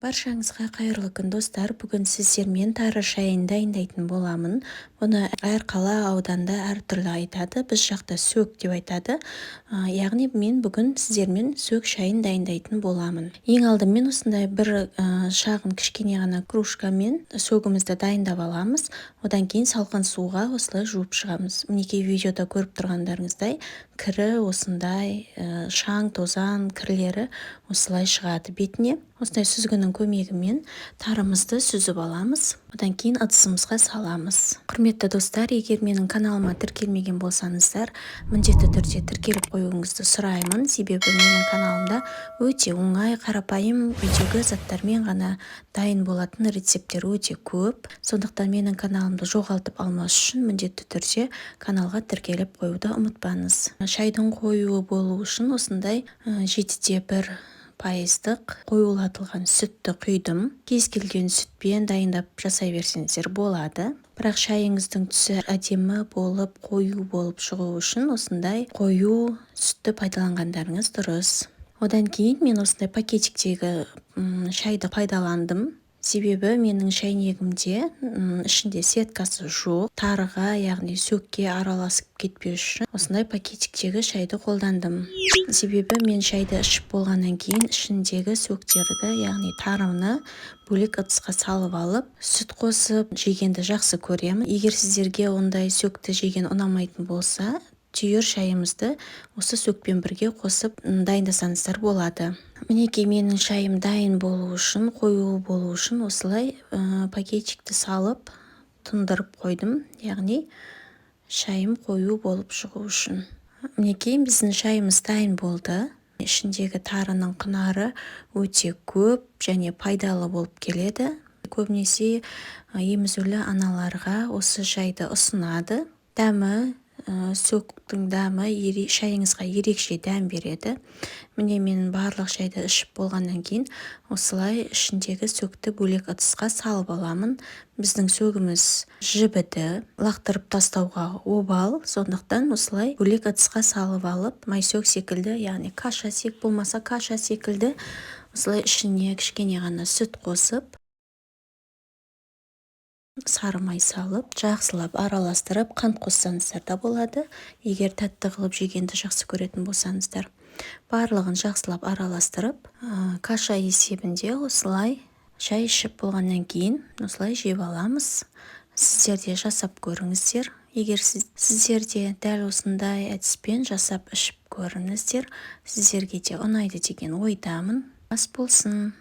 Баршаңызға қайырлы күн, достар! Бүгін сіздермен тары шайын дайындайтын боламын. Бұны әр қала, ауданда әртүрлі айтады. Біз жақта сөк деп айтады. Яғни мен бүгін сіздермен сөк шайын дайындайтын боламын. Ең алдымен осындай бір шағын, кішкене ғана кружкамен сөгімізді дайындап аламыз. Одан кейін салқын суға осылай жуып шығамыз. Мінекей, видеода көріп тұрғандарыңыздай, кірі осындай шаң тозаң кірлері осылай шығады бетіне. Осындай сүзгінің көмегімен тарымызды сүзіп аламыз, одан кейін ыдысымызға саламыз. Құрметті достар, егер менің каналыма тіркелмеген болсаңыздар, міндетті түрде тіркеліп қоюыңызды сұраймын. Себебі менің каналымда өте оңай, қарапайым, үйдегі заттармен ғана дайын болатын рецепттер өте көп. Сондықтан менің каналымды жоғалтып алмас үшін міндетті түрде каналға тіркеліп қоюды ұмытпаңыз. Шайдың қоюы болу үшін осындай 7,1 пайыздық қоюлатылған сүтті құйдым. Кез келген сүтпен дайындап жасай берсеңіздер болады, бірақ шайыңыздың түсі әдемі болып, қою болып шығу үшін осындай қою сүтті пайдаланғандарыңыз дұрыс. Одан кейін мен осындай пакетиктегі шайды пайдаландым, себебі менің шәйнегімде ішінде сеткасы жоқ. Тарыға, яғни сөкке араласып кетпес үшін осындай пакетиктегі шайды қолдандым. Себебі мен шайды ішіп болғаннан кейін ішіндегі сөктерді, яғни тарыны бөлек ыдысқа салып алып, сүт қосып жегенді жақсы көремін. Егер сіздерге ондай сөкті жеген ұнамайтын болса, түйір шайымызды осы сөкпен бірге қосып дайындасаңыздар болады. Мінекей, менің шайым дайын болу үшін, қою болу үшін осылай пакетикті салып тұндырып қойдым, яғни шайым қою болып шығу үшін. Мінекей, біздің шайымыз дайын болды. Ішіндегі тарының құнары өте көп және пайдалы болып келеді. Көбінесе емізулі аналарға осы шайды ұсынады. Дәмі, сөктің дәмі шайыңызға ерекше дәм береді. Міне, мен барлық шайды ішіп болғаннан кейін осылай ішіндегі сөкті бөлек ыдысқа салып аламын. Біздің сөгіміз жібіді, лақтырып тастауға обал, сондықтан осылай бөлек ыдысқа салып алып, майсөк секілді, яғни каша сек болмаса, каша секілді осылай ішіне кішкене ғана сүт қосып, сары май салып, жақсылап араластырып, қант қоссаңыздар да болады, егер тәтті қылып жегенді жақсы көретін болсаңыздар. Барлығын жақсылап араластырып, каша есебінде осылай шай ішіп болғаннан кейін осылай жеп аламыз. Сіздер де жасап көріңіздер. Егер сіздер де дәл осындай әдіспен жасап ішіп көріңіздер, сіздерге де ұнайды деген ойдамын. Ас болсын!